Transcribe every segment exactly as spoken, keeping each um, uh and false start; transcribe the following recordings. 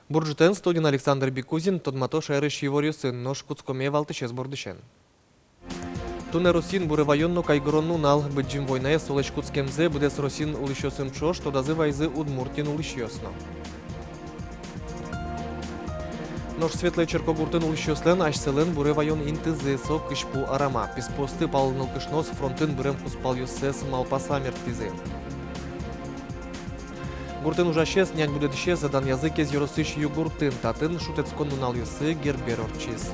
Бур ӝытэн! Студиын Александр Бикузин. Тодмато шаерысь иворъёсын. Нош кутскомы валтӥсез бордысен. Туннэ Россиын буре ваён но кайгырон нунал. Быдӟым войнаез, солэсь кутскемзэ быдэс Россиын улӥсьёсын ӵош тодазы вайизы Удмуртиын улӥсьёс но. Нош Светлое Черкогуртын улӥсьёслэн асьсэлэн буре ваён интызы — со кызьпу арама. Писпуосты палан нылкышноос фронтын бырем кузпалъёссэс малпаса мерттӥзы. Гуртын ужасез, нянь будэтӥсез данъязы Кез ёросысь Югуртын. Татын шутэтскон нуналъёсы Гербер ортчиз.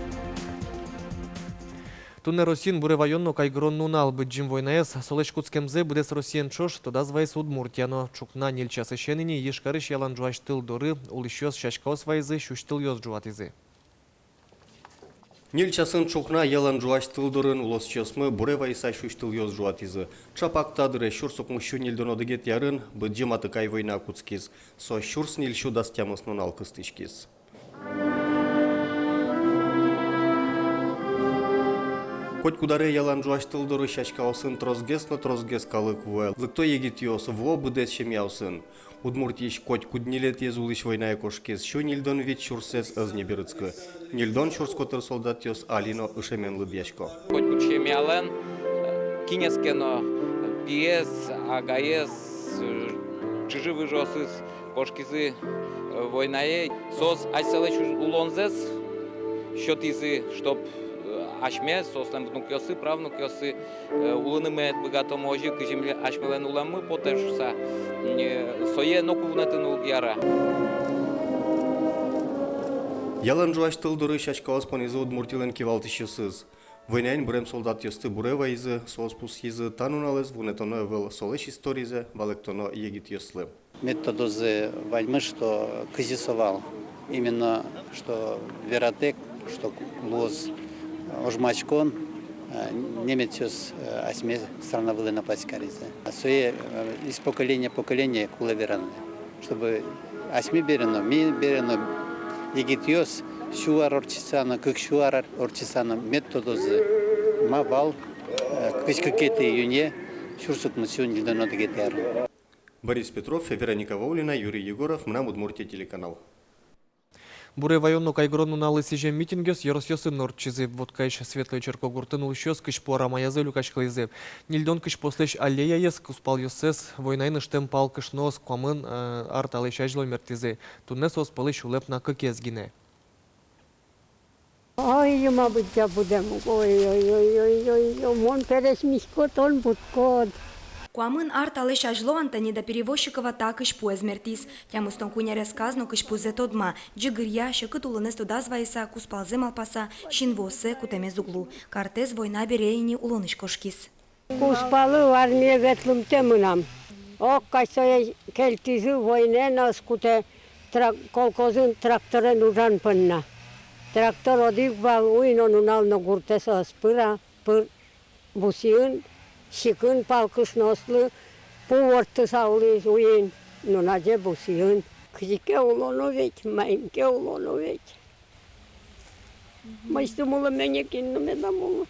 Туннэ Россиын буре ваён но кайгырон нунал. Быдӟым войнаез, солэсь кутскемзэ быдэс Россиен ӵош тодаз вайиз Удмуртия но. Ӵукна ньыль часысен ини Ижкарысь Ялан ӝуась тыл доры улӥсьёс сяськаос вайизы, сюсьтылъёс ӝуатӥзы. Ньыль часын ӵукна Ялан ӝуась тыл дорын улосчиосмы буре вайыса сюсьтылъёс ӝуатӥзы. Чапак та дыре сюрс укмыссю ньыльдон одӥгетӥ арын Быдӟым Атыкай война кутскиз. Со сюрс ньыльсю дас тямыс нунал кыстӥськиз. Котькуд аре Ялан ӝуась тыл доры сяськаосын тросгес но тросгес калык вуэ. Лыкто егитъёс, вуо быдэс семьяосын. Удмуртиысь котькуд ньылетӥез улӥсь войнае кошкиз, сю ньыльдон вить сюрсэз ӧз ни берытскы. Ньыльдон сюрс котыр солдатъёс али но ышемен лыдъясько. Котькуд семьялэн, э, кинэз ке но, э, пиез, агаез, э, чыжы-выжыосыз кошкизы, э, войнае. Соос асьсэлэсь улонзэс сётӥзы, чтоб, э, асьме, соослэн внукъёссы, правнукъёссы, э, улыны мед быгатомы озьы, кызьы миле-, асьмелэн улэммы потэ шуыса, э, сое ноку вунэтыны уг яра. Ялан ӝуась тыл доры сяськаос понӥзы Удмуртилэн кивалтӥсьёсыз. Войнаын бырем солдатъёсты буре вайизы, соос пусйизы: та нуналэз вунэтоно ӧвӧл, солэсь историзэ валэктоно егитъёслы. Мед тодозы ваньмыз, что кызьы со вал. Именно, что вератэк, что луоз ожмаськон, э, немецъёс, э, асьме страна вылэ напасть каризы. Сое, э, из поколения в поколение кулэ вераны, чтобы асьме бере но, ми бере но, егитъёс сю ар ортчыса но, кык сю ар ортчыса но мед тодозы, ма вал, э, кызь кыкетӥ июне сюрс укмыссю ньыльдон одӥгетӥ арын. Борис Петров, Вероника Ваулина, Юрий Егоров, «Мынам Удмуртие» телеканал. Буре ваён но кайгырон нуналлы сӥзем митингъёс ёросъёсын ортчизы. Воткаысь Светлое Черкогуртын улӥсьёс кызьпу арамаязы люкаськылӥзы. Ньыльдон кызьпуослэсь аллеяез, кузпалъёссэс войнаын ыштэм палкышноос куамын, э, ар талэсь азьло мерттӥзы. Туннэ соос пӧлысь улэп на кыкез гинэ. Ой, юма быдӟа будэм ук, ой, ой, ой, мон пересьмисько, тон будӥськод. Куамын ар талэсь азьло Антонида Перевозчикова та кызьпуэз мерттӥз. Тямыстон куинь аресказ но кызьпузэ тодма. Ӟыгыръя, секыт улонэз тодаз вайыса, кузпалзэ малпаса, синвуоссэ кутэмез уг лу. Картэз война бере ини улонысь кошкиз. Кузпалы армие ветлымтэ мынам. Ог кадь сое кельтӥзы, войнаен ӧз кутэ, трак-, колхозын тракторен ужан понна. Трактор одӥг вал, уй но нунал но гуртысь ӧз пыра, пыр бусыын, сикын палкышноослы пу ворттыса улӥз уйин, нуназе бусыын. Кызьы ке улоно ведь, маин ке улоно ведь. Мынэсьтым улэме нокин но медам улы.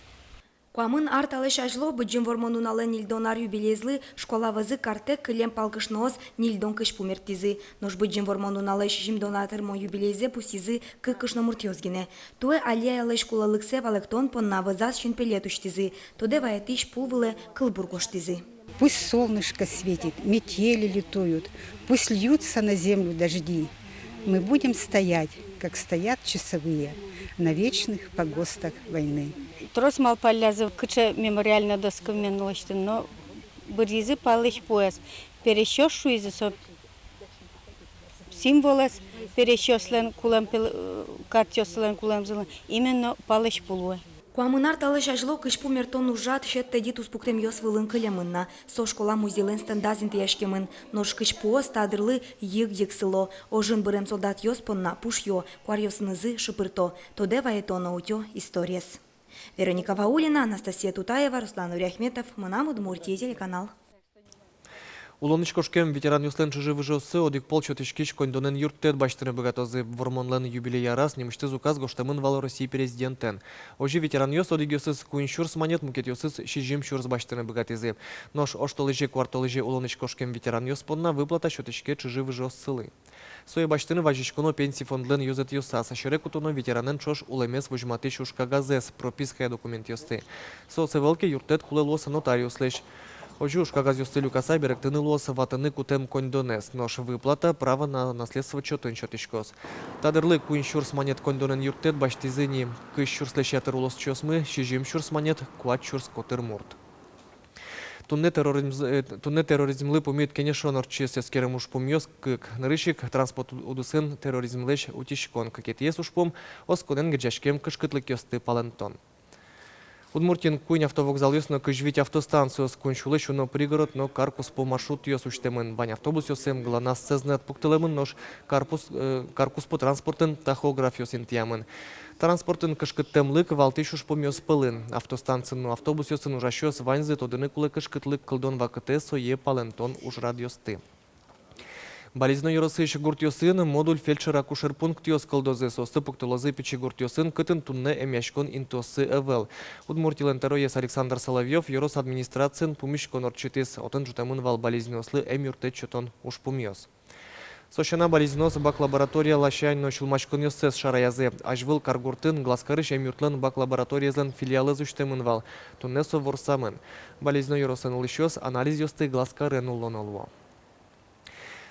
Куамын ар талэсь азьло, Быдӟым Вормон нуналлэн ньыльдон ар юбилейезлы, школа вӧзы картэк кылем палкышноос ньыльдон кызьпу мерттӥзы. Нош Быдӟым Вормон нуналлэсь сизьымдон ар тырмо юбилейзэ пусйизы кык кышномуртъёс гинэ. Туэ аллеялэсь кулэлыксэ валэктон понна вӧзаз синпелет усьтӥзы, тодэ вайытӥсь пул вылэ кылбур гожтӥзы. Пусть солнышко светит, метели лютуют, пусть льются на землю дожди. Мы будем стоять, как стоят часовые, на вечных погостах войны. Трос малпаллязы, кыӵе мемориальной доскамен лэсьтыны, но быръизы палэзьпуэз. Пересьёс шуизы, со символэз пересьёслэн кулэм пел-, э, картъёслэн кулэмзылэн именно палэзьпу луэ. Куамын ар талэсь азьло кызьпу мерттон ужрад сьӧд тӧдьы туспуктэмъёс вылын кылемын на. Со школа музейлэн стендаз интыяськемын. Нош кызьпуос та дырлы йыг-йыг сыло. Ожын бырем солдатъёс понна пушъё, куаръёсынызы шыпырто, тодэ вайыто но утё историез. Вероника Ваулина, Анастасия Тутаева, Руслан Нуриахметов, «Мынам Удмуртие» телеканал. Улонысь кошкем ветеранъёслэн чыжы-выжыоссы одӥг пол сётӥськись коньдонэн юрттэт басьтыны быгатозы. Вормонлэн юбилей араз нимысьтыз указ гожтэмын вал Россия президентэн. Озьы ветеранъёс, одӥгъёсыз куинь сюрс манет, мукетъёсыз сизьым сюрс басьтыны быгатӥзы. Нош оштолэзе, куартолэзе улонысь кошкем ветеранъёс понна выплата сётӥське чыжы-выжыоссылы. Сое басьтыны вазиськоно Пенси фондлэн ёзэтъёсаз. Сьӧре кутоно ветеранэн ӵош улэмез возьматӥсь ужкагазэз, пропиская документъёсты. Соос ӧвӧл ке, юрттэт кулэ луоз нотариуслэсь. Озьы ужкагазъёсты люкаса берыктыны луоз ватыны кутэм коньдонэз, нош выплата право на наследство чотын сётӥськоз. Та дырлы куинь сюрс манет коньдонэн юрттэт басьтӥзы ни кызь сюрслэсь ятыр улосчиосмы, сизьым сюрс манет — куать сюрс котыр мурт. Туннэ терроризмзы-, э, туннэ терроризмлы пумит кенешон ортчиз. Эскерем ужпумъёс кык. Нырысь ик, транспорт удысын терроризмлэсь утиськон. Кыкетӥез ужпум — осконэн герӟаськем кышкытлыкъёсты палэнтон. Удмуртиын куинь автовокзалъёс но кызь вить автостанциос. Куинь сюлэсь уно пригород но кар куспо маршрутъёс усьтэмын. Вань автобусъёсы ГЛОНАСС сӧзнэт пуктылэмын, нош кар кус-, э, кар куспо транспортын тахографъёс интыямын. Транспортын кышкыттэмлык — валтӥсь ужпумъёс пӧлын. Автостанциын но автобусъёсын ужасьёс ваньзы тодыны кулэ кышкытлык кылдон вакытэ, сое палэнтон ужрадъёсты. Балезино ёросысь гуртъёсын модуль фельдшер-акушер пунктъёс кылдозы. Соосты пуктылозы пичи гуртъёсын, кытын туннэ эмъяськон интыоссы ӧвӧл. Удмуртилэн тӧроез Александр Соловьёв ёрос администрациын пумиськон ортчытӥз. Отын ӝутэмын вал балезинослы эмъюрттэт сётон ужпумъёс. Со сяна, балезиноос бак-лаборатория ласянь но сюлмаськонъёссэс шараязы. Азьвыл каргуртын Глазкарысь эмъюртлэн бак-лабораториезлэн филиалэз усьтэмын вал. Туннэ со ворсамын. Балезино ёрослэн улӥсьёс анализъёсты Глазкаре нуллоно луо.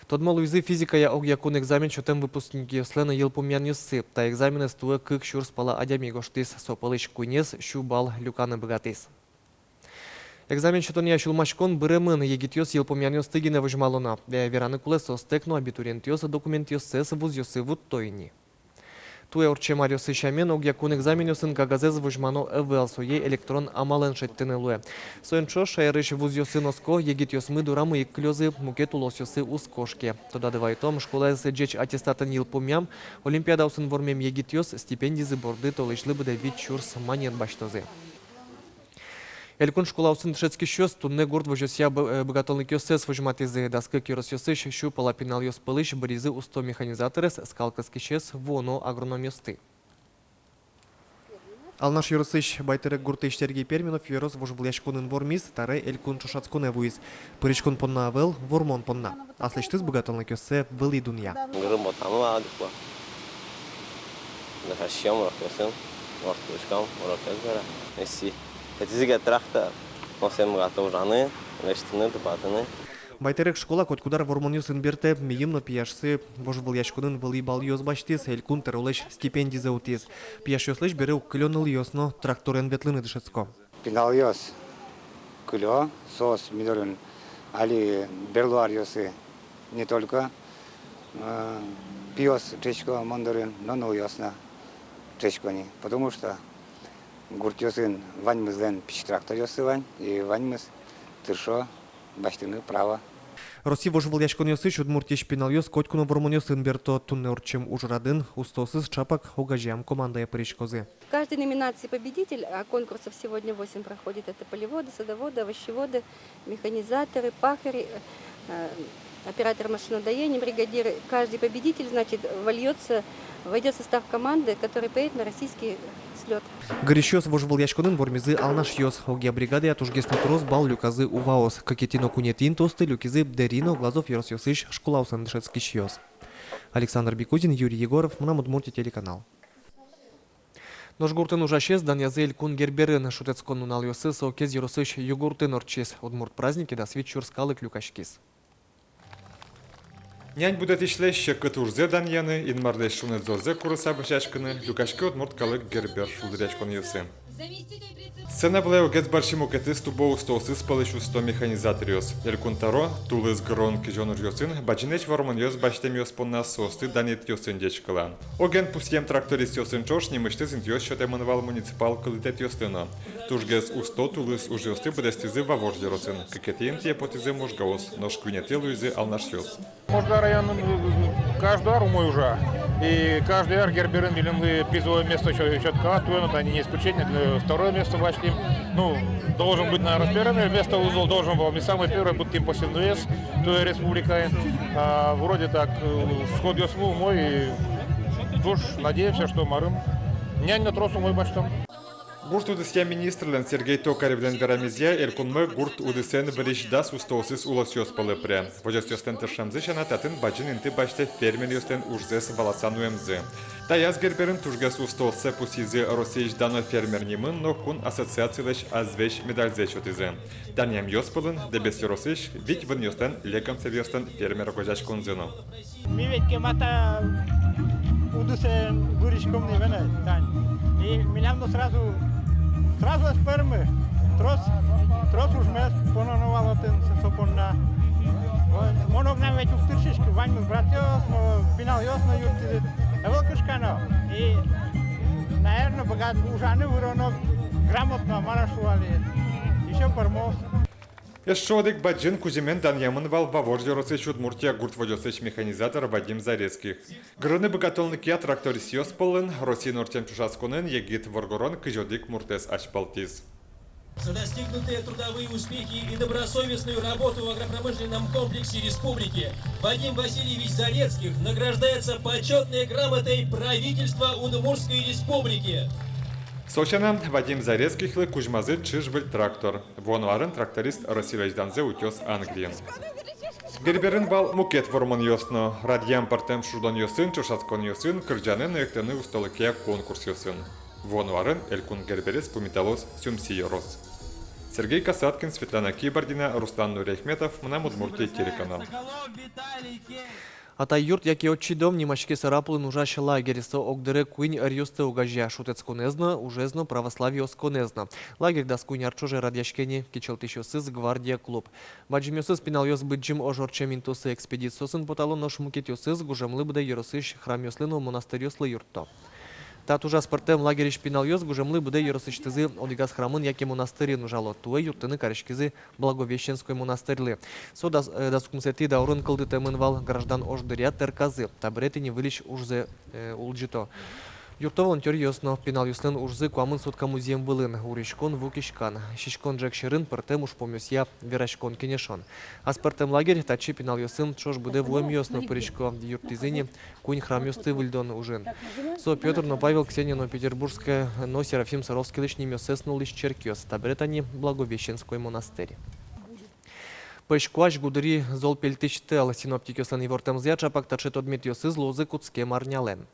Тодмо луизы физикая огъякун экзамен сётэм выпускникъёслэн йылпумъянъёссы. Та экзаменэз туэ кык сюрс пала адями гожтӥз. Со пӧлысь куинез сю балл люканы быгатӥз. Экзамен сётонъя сюлмаськон быремын. Егитъёс йылпумъянъёсты гинэ возьмало на. Э, вераны кулэ, соостэк но абитуриентъёс документъёссэс вузъёсы вутто ини. Туэ ортчем аръёсы сямен, огъякун экзаменъёсын кагазэз возьмано ӧвӧл, сое электрон амалэн шедьтыны луэ. Соин ӵош шаерысь вузъёсын оско, егитъёсмы дорамы ик кылёзы, мукет улосъёсы уз кошке. Тодады вайытом, школаез ӟеч аттестатэн йылпумъям, олимпиадаосын вормем егитъёс стипендизы борды толэзьлы быдэ вить сюрс манет басьтозы. Элькун школаосын дышетскисьёс туннэ гурт возёсъя бы-, э, быгатонлыкъёссэс возьматӥзы. Дас кык ёросъёсысь сю пала пиналъёс пӧлысь быризы усто механизаторез, скал кыскисез, вуоно агрономъёсты. Алнаш ёросысь Байтэрек гуртысь Сергей Перминов ёрос вожвылъяськонын вормиз, таре элькун ӵошатсконэ вуиз. Пыриськон понна ӧвӧл, вормон понна. Аслэсьтыз быгатонлыкъёссэ вылӥ дунъя. Гырымотамы ладыкла. Дышасьём урокъёсын, вордскем урокъёс бере. Эси. Тэтизы ке трактор, но сое быгато ужаны, лэсьтыны, тупатыны. Байтэрек школа котькуд ар вормонъёсын бертэ. Мийым но пияшсы вожвылъяськонын вылӥ балъёс басьтӥз, элькун тӧролэсь стипендизэ утӥз. Пияшъёслэсь бере уг кылё нылъёс но, тракторен ветлыны дышетско. Пиналъёс кылё, соос ми дорын али берло аръёсы не только, э, пиос ӵектӥсько мон дорын, но нылъёс но ӵектӥсько ни, потому что гуртъёсын ваньмызлэн пичи тракторъёссы вань, и ваньмыз тыршо басьтыны право. Россия вожвылъяськонъёсысь Удмуртиысь пиналъёс котьку но вормонъёсын берто. Туннэ ортчем ужрадын устоосыз ӵапак огазеям командае пыриськозы. В каждой номинации победитель, а конкурсов сегодня восемь проходит, это полеводы, садоводы, овощеводы, механизаторы, пахари, э, операторы машинодоения, бригадиры. Каждый победитель, значит, вольётся, войдёт в состав команды, которая поедет на российский слёт. Гырисьёс вожвылъяськонын вормизы алнашъёс. Огъя бригадая тужгес но трос балл люказы уваос. Кыкетӥ но куинетӥ интыосты люкизы Дэри но Глазов ёросъёсысь школаосын дышетскисьёс. Александр Бекузин, Юрий Егоров, «Мынам Удмуртие» телеканал. Нош гуртын ужасез данъязы элькун Герберын. Шутэтскон нуналъёсы со Кез ёросысь югуртын ортчиз. Удмурт празднике дас вить сюрс калык люкаськиз. Нянь будэтӥсьлэсь секыт ужзэ данъяны, Инмарлэсь шунэт зорзэ курыса вӧсяськыны люкаське удмурт калык Гербер шулдыръяськонъёсы. Сцена вылэ огез бӧрсьы мукетыз тубо устоосыз пӧлысь усто механизаторъёс. Элькун тӧро тулыс гырон-кизён ужъёсын бадӟымесь вормонъёс басьтэмъёс понна соосты данъетъёсын ӟечкыла. Оген пусъем трактористъёсын ӵош нимысьтыз интыос сётэмын вал муниципал кылдытэтъёслы но. Тужгес усто тулыс ужъёсты быдэстӥзы Вавож ёросын. Кыкетӥ интые потӥзы можгаос, нош куинетӥ луизы алнашъёс. Можга районын, э, каждый ар умой ужа. И каждый ар Герберын милемлы призовое место чё-, чётко туэ но, тани не исключение, для второе место басьтӥм. Ну, должен быть, наверное, первое место, узел должен был, не самый первый, быттӥм посевной туэ республикаын. А вроде так, э, сходъёсмы умой, и туж надеемся, что марым нянь но трос умой басьтом. Гурт удысъя министрлэн Сергей Токаревлэн верамезъя, элькунмы гурт удысэн вырись дас устоосыз улосъёс пӧлы пыре. Возёсъёслэн тыршемзы сяна, татын бадӟым инты басьтэ фермеръёслэн ужзэс валаса нуэмзы. Таяз Герберын тужгес устооссэ пусйизы Россиысь дано фермер нимын но кун ассоциацилэсь азвесь медальзэ сётӥзы. Данъямъёс пӧлын Дэбес ёросысь вить вынъёслэн лекомсэръёслэн фермер огазеяськонзы но. Ми ведь кема та удысэн выриськом ни венэ, тань. И милям но сразу, сразу ӧз пӧрмы. Трос, трос ужмес пононо вал отын со, со понна. Ой, мон огнам ведь уг тыршиськы, ваньмыз братъёс но, пиналъёс но юрттӥзы. Ӧвӧл кышкано. И, наверно, быгат ужаны, выроно грамотно, мар-а шуо али. Ещё пӧрмоз. Эшшо одӥг бадӟым кузьымен данъямын вал Вавож ёросысь «Удмуртия» гурт возёсысь механизатор Вадим Зарецких. Гырыны быгатонлыкъя трактористъёс пӧлын Россиын ортчем ӵошатсконын егит воргорон кызь одӥг муртэз азьпалтӥз. За достигнутые трудовые успехи и добросовестную работу в агропромышленном комплексе республики Вадим Васильевич Зарецких награждается почётной грамотой правительства Удмуртской Республики. Со сяна, Вадим Зарецкихлы кузьмазы ӵыж выль трактор. Вуоно арын тракторист Россилэсь данзэ утёз Англиын. Герберын вал мукет вормонъёс но: радъям пӧртэм шудонъёсын, ӵошатсконъёсын, кырӟаны но эктыны устолыкъя конкурсъёсын. Вуоно арын элькун Герберез пумиталоз Сюмси ёрос. Сергей Касаткин, Светлана Кибардина, Руслан Нуриахметов, «Мынам Удмуртие» телеканал. «Атай юрт» яке «Отчий дом» нимаське Сарапулын ужась лагерь. Со огдыре куинь ӧръёсты огазея: шутэтсконэз но, ужез но, православие осконэз но. Лагерь дас куинь ар ӵоже радъяське ни, кичӧлтӥсьёсыз «Гвардия» клуб. Бадӟымъёсыз пиналъёс Быдӟым ож ортчем интыосы экспедициосын потало, нош мукетъёсыз гужемлы быдэ ёросысь храмъёслы но монастырьёслы юртто. Та тужгес пӧртэм лагерьысь пиналъёс гужемлы быдэ ёросысьтызы одӥгаз храмын яке монастырьын ужало. Туэ юрттыны кариськизы Благовещенской монастырьлы. Со дас, э, дас укмысэтӥ даурын кылдытэмын вал граждан ож дыръя тэрказы. Табере тӥни выльысь ужзэ, э, улӟыто. Юртто волонтёръёс но. Пиналъёслэн ужзы куамын сутка музъем вылын: уриськон, ву киськан. Сиськон ӝӧк сьӧрын пӧртэм ужпумъёсъя вераськон-кенешон. Аспӧртэм лагерь татчы пиналъёсын ӵош быдэ вуэмъёс но пырисько. Юрттӥзы ни куинь храмъёсты выльдон ужын. Со Пётр но Павел, Ксения но Петербургская но Серафим Саровскийлэсь нимъёссэс нуллӥсь черкъёс. Табере тани Благовещенской монастырь. Пӧсь куазь, гудыри, зол пельтӥсь тӧл. Синоптикъёслэн ивортэмзыя, ӵапак таӵе тодметъёсыз луозы кутскем арнялэн.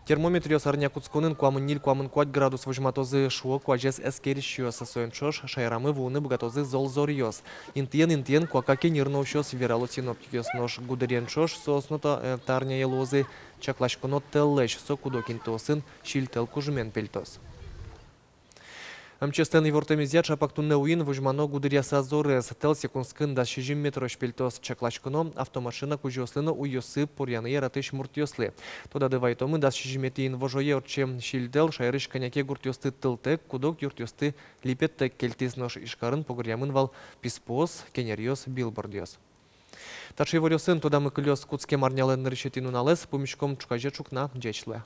Термометръёс арня кутсконын куамын ньыль-куамын куать градус возьматозы, шуо куазез эскерисьёс. Соин ӵош шаерамы вуыны быгатозы зол зоръёс. Интыен-интыен куака кеньыр но усёз, верало синоптикъёс. Нош гудыриен ӵош соос но та, э, та арняе луозы. Чакласьконо тӧллэсь, со куд-ог интыосын сильтӧл кужымен пельтоз. МЧС-лэн ивортэмезъя, ӵапак туннэ уин возьмано гудыръяса зорез. Тӧл секундскын дас сизьым метрозь пельтоз. Чакласьконо автомашина кузёослы но уйёсы поръяны яратӥсь муртъёслы. Тодады вайытомы, дас сизьыметӥ инвожое ортчем сильтӧл шаерысь кӧня ке гуртъёсты тылтэк, куд-ог юртъёсты липеттэк кельтӥз. Нош Ижкарын погыръямын вал писпуос, кенеръёс, билбордъёс. Таӵе иворъёсын тодамы кылёз кутскем арнялэн нырысетӥ нуналэз. Пумиськом ӵуказе ӵукна. Ӟеч луэ.